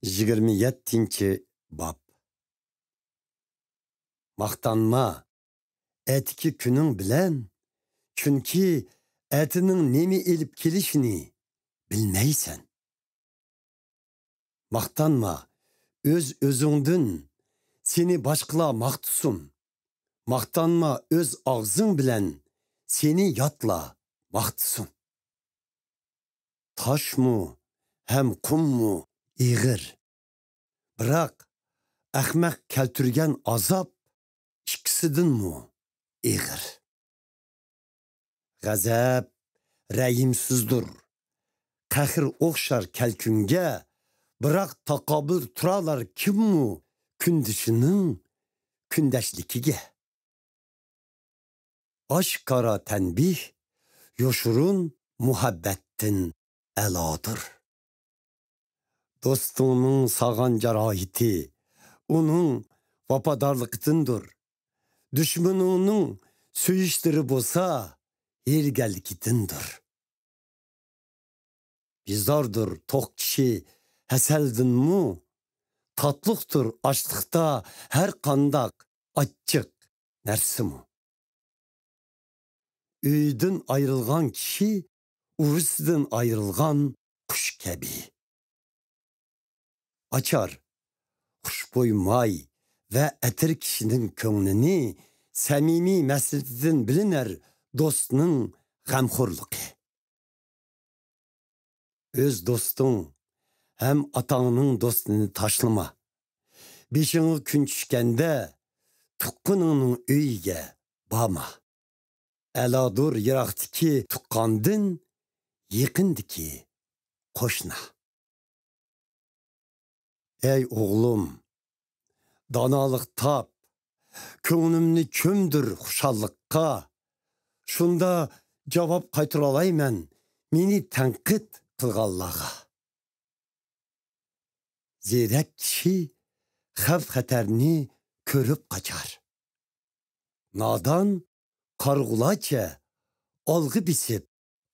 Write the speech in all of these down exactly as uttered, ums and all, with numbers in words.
يىگىرمە يەتتىنچى باب. ماختانما ئەتىكى كۈنۈڭ بىلەن، چۈنكى ئەتىنىڭ نېمە ئېلىپ كېلىشىنى بىلمەيسەن. ماختانما ئۆز-ئۆزۈڭدىن، سېنى باشقىلار ماختىسۇن. ماختانما ئۆز ئاغزىڭ بىلەن، سېنى ياتلار ماختىسۇن. تاشمۇ ھەم قۇممۇ ئېغىر. بىراق، ئەخمەق كەلتۈرگەن ئازاب ئىككىسىدىنمۇ ئېغىر. غەزەپ رەھىمسىزدۇر. قەھر ئوخشار كەلكۈنگە، بىراق تاقابىل تۇرالار كىممۇ كۈندىشىنىڭ كۈندەشلىكىگە؟ ئاشكارا تەنبىھ يوشۇرۇن مۇھەببەتتىن ئەلادۇر. دوستۇڭنىڭ ساغان جاراھىتى ئۇنىڭ ۋاپادارلىقىدىندۇر. دۈشمىنىڭنىڭ سۆيۈشلىرى بولسا ھىيلىگەرلىكىدىندۇر. بىزاردۇر توق كىشى ھەسەلدىنمۇ، تاتلىقتۇر ئاشلىقتا ھەر قانداق ئاچچىق نەرسىمۇ. ئۆيىدىن ئايرىلغان كىشى ئۇۋىسىدىن ئايرىلغان قۇش كەبى. ئاچار خۇشبۇي ماي ۋە ئەتىر كىشىنىڭ كۆڭلىنى، سەمىمىي مەسلىتىدىن بىلىنەر دوستنىڭ غەمخورلۇقى. ئۆز دوستۇڭ ھەم ئاتاڭنىڭ دوستىنى تاشلىما. بېشىڭغا كۈن چۈشكەندە تۇغقىنىڭنىڭ ئۆيىگە بارما. ئەلادۇر يىراقتىكى تۇغقاندىن يېقىندىكى قوشنا. ئەي ئوغلۇم، دانالىق تاپ، كۆڭلۈمنى چۆمدۈر خۇشاللىققا. شۇندا جاۋاب قايتۇرالايمەن مېنى تەنقىد قىلغانلارغا. زېرەك كىشى خەۋپ-خەتەرنى كۆرۈپ قاچار. نادان قارىغۇلارچە ئالغا بېسىپ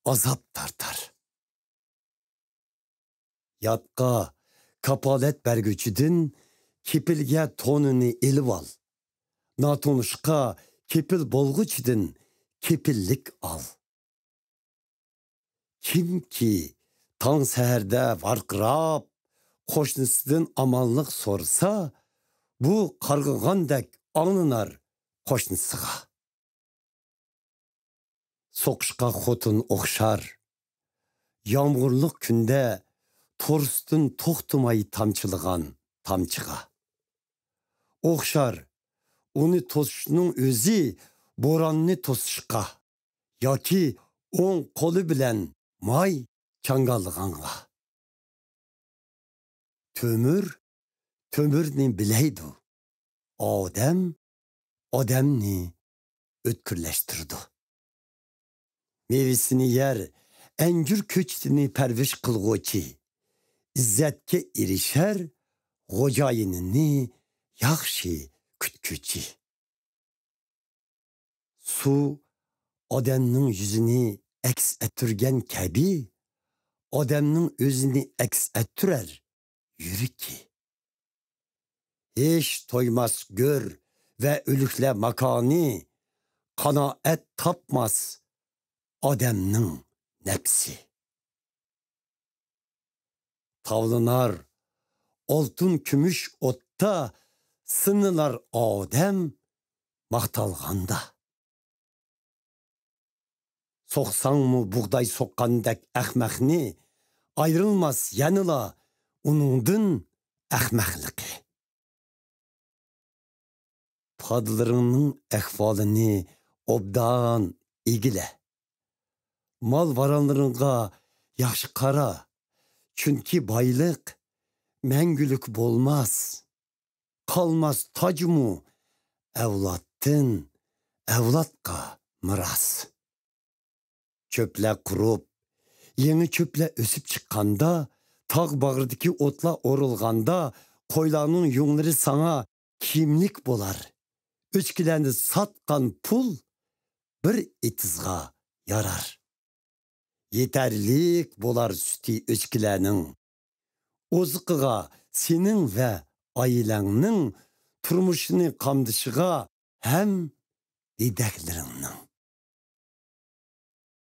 ئازاب تارتار. ياتقا كاپالەت بەرگۈچىدىن كېپىلگە تونىنى ئېلىۋال. ناتونۇشقا كېپىل بولغۇچىدىن كېپىللىك ئال. كىمكى تاڭ سەھەردە ۋارقىراپ، قوشنىسىدىن ئامانلىق سورىسا، بۇ قارغىغاندەك ئاڭلىنار قوشنىسىغا. سوقۇشقا خوتۇن ئوخشار، يامغۇرلۇق كۈندە تورۇستىن توختىماي تامچىلىغان تامچىغا. ئوخشار، ئۇنى توسۇشنىڭ ئۆزى بوراننى توسۇشقا ياكى ئوڭ قولى بىلەن ماي چاڭگاللىغانغا. تۆمۈر تۆمۈرنى بىلەيدۇ، ئادەم ئادەمنى ئۆتكۈرلەشتۈرىدۇ. مېۋىسىنى يەر ئەنجۈر كۆچىتىنى پەرۋىش قىلغۇچى، ئىززەتكە ئېرىشەر خوجايىنىنى ياخشى كۈتكۈچى. سۇ ئادەمنىڭ يۈزىنى ئەكس ئەتتۈرگەن كەبى، ئادەمنىڭ ئۆزىنى ئەكس ئەتتۈرەر يۈرىكى. ھېچ تويماس گۆر ۋە ئۆلۈكلەر ماكانى، قانائەت تاپماس ئادەمنىڭ نەپسى. تاۋلىنار ئالتۇن كۈمۈش ئوتتا، سىنىلار ئادەم ماختالغاندا. سوقساڭمۇ بۇغداي سوققاندەك ئەخمەقنى، ئايرىلماس يەنىلا ئۇنىڭدىن ئەخمەقلىقى. پادىلىرىڭنىڭ ئەھۋالىنى ئوبدان ئىگىلە. مال-ۋارانلىرىڭغا ياخشى قارا، چۈنكى بايلىق مەڭگۈلۈك بولماس. قالماس تاجمۇ ئەۋلادتىن ئەۋلادقا مىراس. چۆپلەر قۇرۇپ، يېڭى چۆپلەر ئۆسۈپ چىققاندا، تاغ باغرىدىكى ئوتلار ئورۇلغاندا، قويلارنىڭ يۇڭلىرى ساڭا كىيىملىك بولار. ئۆچكىلەرنى ساتقان پۇل بىر ئېتىزغا يارار. يېتەرلىك بولار سۈتى ئۆچكىلەرنىڭ. ئوزۇقىغا، سېنىڭ ۋە ئائىلەڭنىڭ تۇرمۇشىنى قامدىشىغا ھەم يېدەكلىرىڭنىڭ.